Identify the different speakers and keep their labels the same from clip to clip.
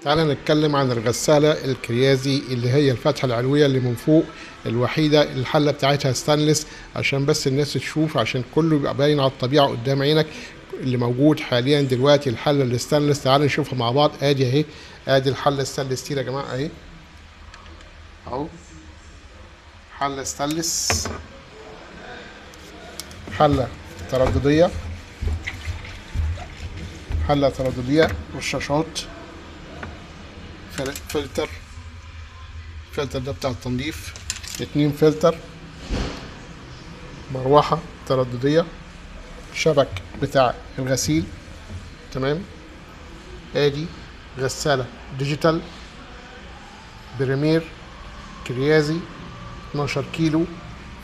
Speaker 1: تعالى نتكلم عن الغسالة الكريازي اللي هي الفتحة العلوية اللي من فوق الوحيدة الحلة بتاعتها ستانلس، عشان بس الناس تشوف، عشان كله يبقى باين على الطبيعة قدام عينك اللي موجود حاليا دلوقتي الحلة الستانلس. تعالى نشوفها مع بعض. ادي اهي، ادي الحلة stainless steel يا جماعة اهي اهو، حلة ستانلس، حلة ترددية، حلة ترددية، رشاشات، فلتر، الفلتر ده بتاع التنظيف، 2 فلتر، مروحة ترددية، شبك بتاع الغسيل. تمام. ادي غسالة digital بريمير كريازي 12 كيلو،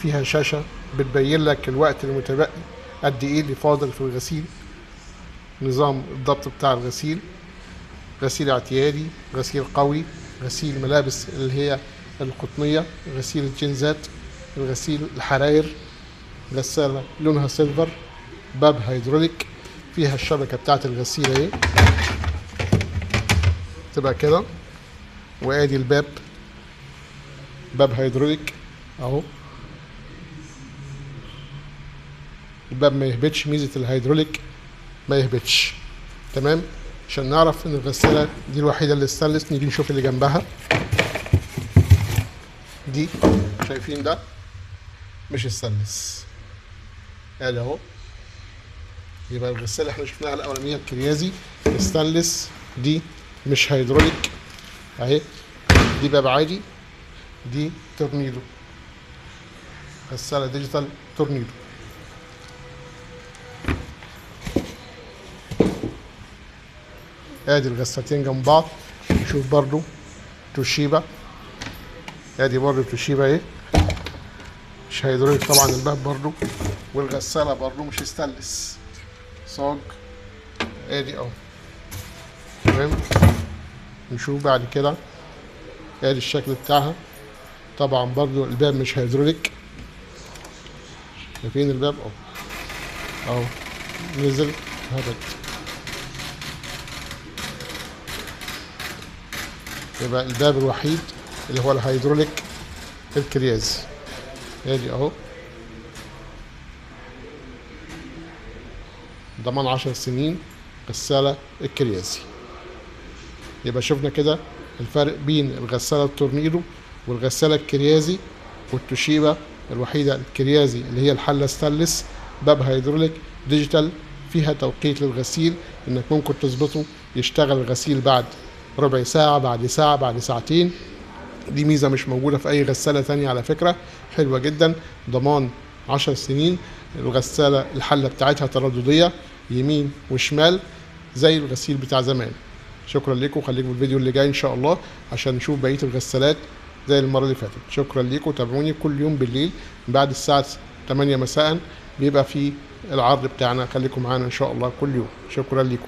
Speaker 1: فيها شاشة بتبين لك الوقت المتبقي قد ايه اللي فاضل في الغسيل، نظام الضبط بتاع الغسيل، غسيل اعتيادي، غسيل قوي، غسيل ملابس اللي هي القطنية، غسيل الجينزات، الغسيل الحراير. غسالة لونها silver، باب هيدروليك، فيها الشبكة بتاعت الغسيل اهي تبقى كده، وادي الباب، باب هيدروليك اهو، الباب ما يهبطش، ميزة الهيدروليك ما يهبطش. تمام. عشان نعرف ان الغسالة دي الوحيدة اللي ستانلس. نيجي نشوف اللي جنبها دي، شايفين ده مش ستانلس، ادي اهو. يبقى الغسالة احنا شفناها الاولانية الكريازي ستانلس، دي مش هيدروليك اهي، دي باب عادي، دي تورنيدو، غسالة digital تورنيدو. ادي الغسالتين جنب بعض. نشوف برضو توشيبا، ادي برضو توشيبا اهي، مش هيدروليك طبعا الباب برضو، والغسالة برضو مش ستانلس، صاج ادي اهو. تمام. نشوف بعد كده ادي الشكل بتاعها، طبعا برضو الباب مش هيدروليك، شايفين الباب اهو اهو نزل هبط. يبقى الباب الوحيد اللي هو الهيدروليك الكريازي ادي اهو، ضمان 10 سنين غسالة الكريازي. يبقى شفنا كده الفرق بين الغسالة التورنيدو والغسالة الكريازي والتوشيبا الوحيدة الكريازي اللي هي الحلة ستانلس، باب هيدروليك digital، فيها توقيت للغسيل انك ممكن تظبطه يشتغل الغسيل بعد ربع ساعة، بعد ساعة، بعد ساعتين. دي ميزة مش موجودة في أي غسالة تانية على فكرة، حلوة جدا. ضمان 10 سنين. الغسالة الحلة بتاعتها ترددية يمين وشمال زي الغسيل بتاع زمان. شكرا لكم، خليكم في الفيديو اللي جاي إن شاء الله عشان نشوف بقية الغسالات زي المرة اللي فاتت. شكرا لكم، تابعوني كل يوم بالليل بعد الساعة 8 مساء بيبقى في العرض بتاعنا، خليكم معانا إن شاء الله كل يوم. شكرا لكم.